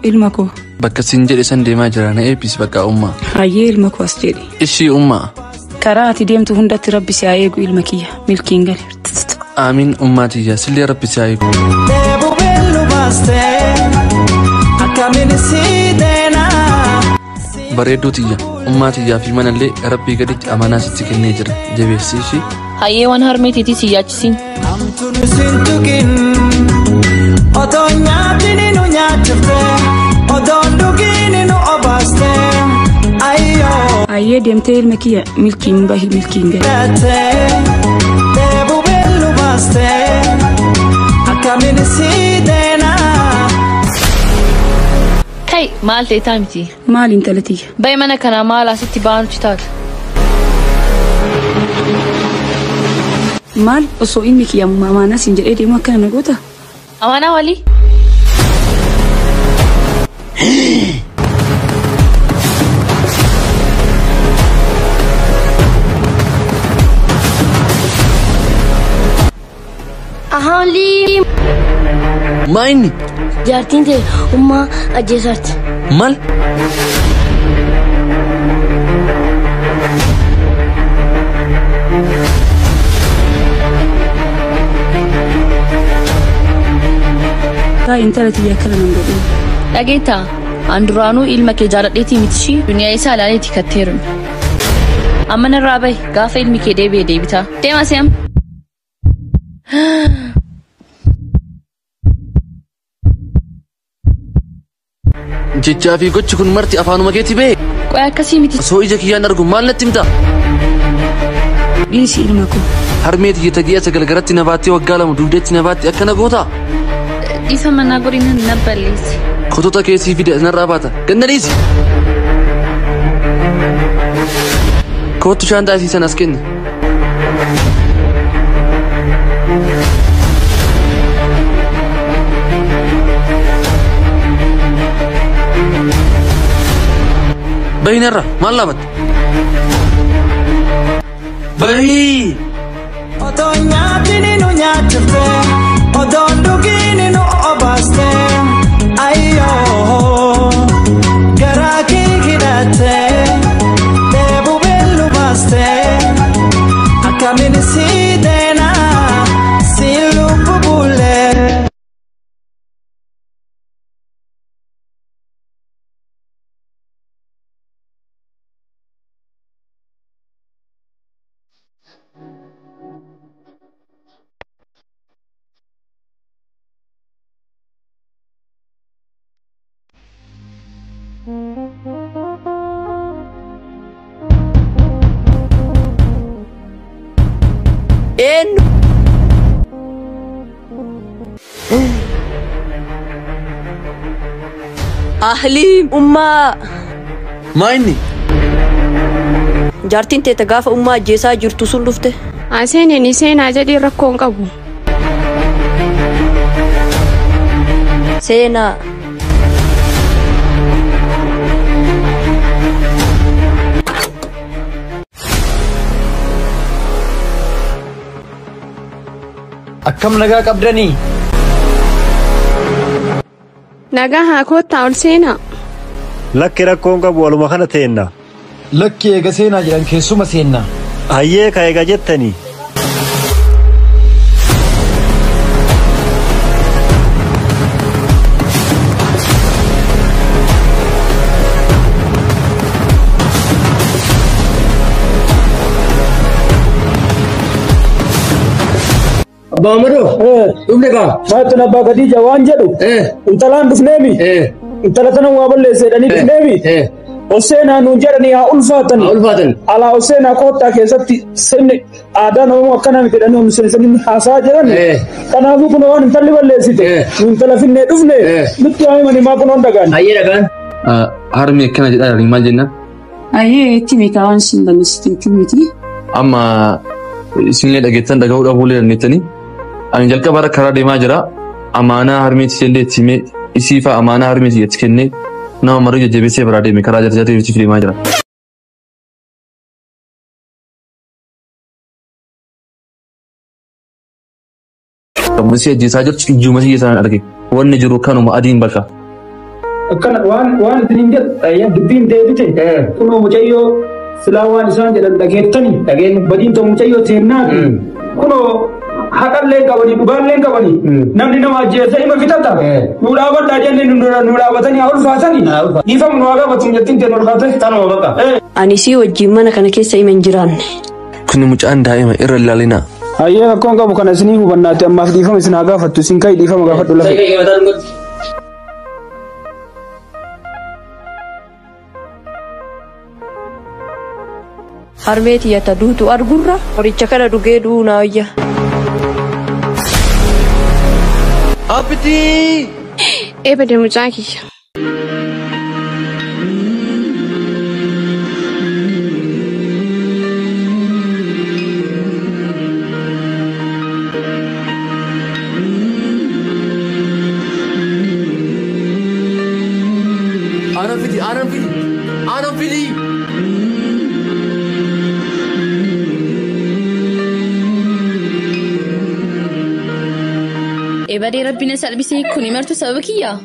Ilma koo. Bakka siin jedhe san deemaa jira na eebbisi bakka ummaa. Hayyee ilma koo as jedhi. Ishii ummaa. Karaa ati deemtu hundatti rabbi si haa eegu ilma kiyya. Milkiin gali. Aamiin ummaa tiyya sillee rabbi si haa eegu. Bareedduu tiyya ummaa tiyyaa fi manallee rabbii gaditti amanaa sitti kennee jira jabeessi ishii. Hayyee waan harmeetiitii si yaachisiin. Hayyee deemtee ilma kiyya milkiin bahi milkiin gali. Kai maal ta'e taa miti? Maal intala tiyya? Ba'i mana kanaa maal asitti ba'anutti taatu? Maal osoo ilmi kiyya amaanaa siin jedhee deemu akkana na goota? Amaanaa walii? Ahaali Maa inni? jaartiin ta'e ummaa ajjeesaati. Maal? Taa intala tiyya akkana nan godhin. Dhageettaa an duraanuu ilma kee jaaladheetii miti ishii duniyaa isaa ilaaleeti katteeruun. Amma narraa bahi gaafa ilmi kee deebi'ee deebitaa. Deema seem. Jechaa fi gochi kun marti afaanuma keetii ba'e. Qoy akkasii miti. Osoo ija kiyyaan argu maal natti himta? Dhiisi ilma koo. Harmee tiyya tagi'a sagal garatti na baattee waggaa lama dugdeetti na baatte akkana goota? Dhiisa manaa godina na balleessi. Kotota keessii fide narraa baata. Ganna dhiisi. Kottu shaantaa isii sana as kenni. Bahi narra maal laabatta? Bahi! Eenyu? Ahliim ummaa. Maa inni? Jaartiin teete gaafa ummaa ajjeesaa jirtu sun dhufte. Aseeneen seenaa jedhee rakkoo hin qabu. Seenaa. Akkam nagaa qabdanii? Nagaa haa koottaa ol seenaa. Lakki rakkoon qabu waluma kana teenna. Lakki eega seenaa jedhan keessuma seenna. Hayyee ka eega jettanii. Abbaa Amadoo, dhufne kaa. Maatun abbaa Khadija waan jedhu. Intalaan dhufneemi. Intala tana waa balleesse jedhanii dhufneemi. Oseenaa nuun jedhanii haa ulfaatan. Haa ulfaatan. Alaa oseenaa koottaa keessatti sirni aadaan Oromoo akkana miti jedhanii miseensonni haasaa jiran. Kanaafuu kun waan intalli balleessite. Nu intala finnee dhufne. Nutti haa himanii maa kunoon dhagaan. Hayyee dhagaan. Harmi akkana jedhaa jiranii maal jennaan? Hayyee itti meeqa waan isin balleessite itti miti. Amma isinillee dhageettan dhaga'uu dhabuulee dandeettanii. Ani jalqaba irra karaa deemaa jira. Amaanaa harmeetii illee itti himee isii fa'a amaanaa harmeetii itti kennee nama marii jajjabeessee biraa deeme karaa jarjaree deemaa jira. Gammasii ajjeesaa jirtu ijjuma siyya sanaan arge. Wanni jiru kanuma adiin bakka. Akkana waan isin hin jedhu dubbiin deebite kunoo mucayyoo silaa waan isaan jedhan dhageettani badiin ta'u mucayyoo seennaati kunoo haqallee qabanii dhugaallee qabanii namni nama ajjeessa ima fitata nu dhaabadhaa jennee nu dhaabatanii haa ulfaatanii dhiifamu nu haa gaafatu jettiin ta'e ol kaate. Tanuma bakka. Ani sii wajjin mana kana keessa ima hin jiraanne. Kuni mucaan daa'ima irra ilaalinaa. Hayyee rakkoon qabu kana isinii hubannaatti ammaaf dhiifama isin haa gaafattu isin ka'i dhiifama gaafadhu lafa. Harmee tiyyata duutu argurra qoricha kana dhugee du'uu naa wayya. Abdii! Eebade mucaa kiyya. Aannan fidi! Aannan fidi! Aannan fidi! Ebadee rabbiin na salphisee kun martuu sababa kiyyaa?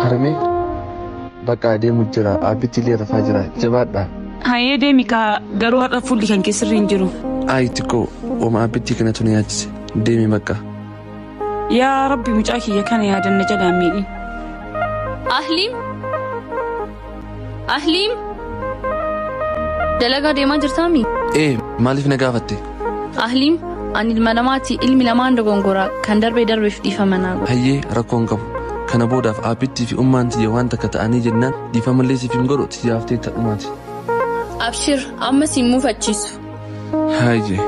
Harmee bakka adeemu jira abbitti illee rafaa jira jabaadha. Hayyee deemi kaa garuu har'a fuulli kan keessirri hin jiru. Ayi xiqqoo oma abbittii kanatu na yaachise deemi bakka. Yaa Rabbi mucaa kiyya kana yaadanna jalaa miidhi. Ahliim! Ahliim! Dalagaa deemaa jirtaami? Ee maaliif na gaafatte? Ahliim ani ilma namaati ilmi lamaan dogongoraa kan darbee darbeef dhiifama naa godhe. Hayyee rakkoon qabu. Kana boodaaf abbittii fi ummaan tiyya waan takka ta'anii jennaan dhiifamallee siif hin godhu tiyyaaf ta'e ta'umaati. Abshir amma si hin muufachiisu. Hayyee.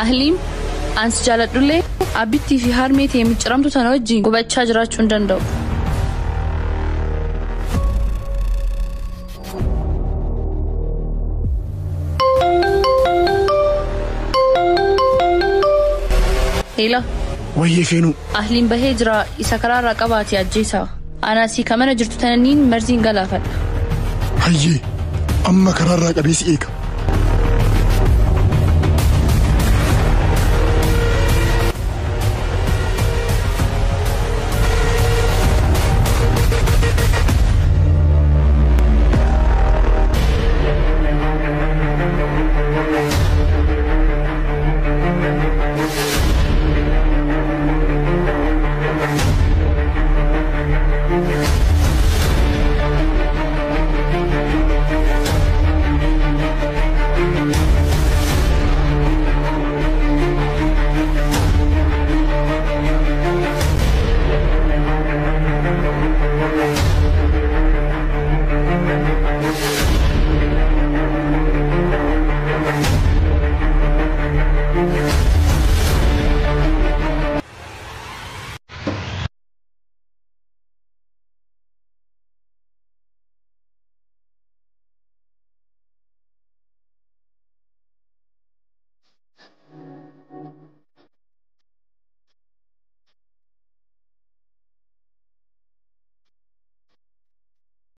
Ahliim ansi jaaladhullee abbittii fi harmee ta'e micciramtu tana wajjin gubachaa jiraachuu hin danda'u. Heela. Wayyee feenuu. Ahliin bahee jira isa karaarraa qabaate ajjeesaa. Anaasii kamana jirtu tananiin marziin galaafadha. Hayyee amma karaarraa qabee si eega.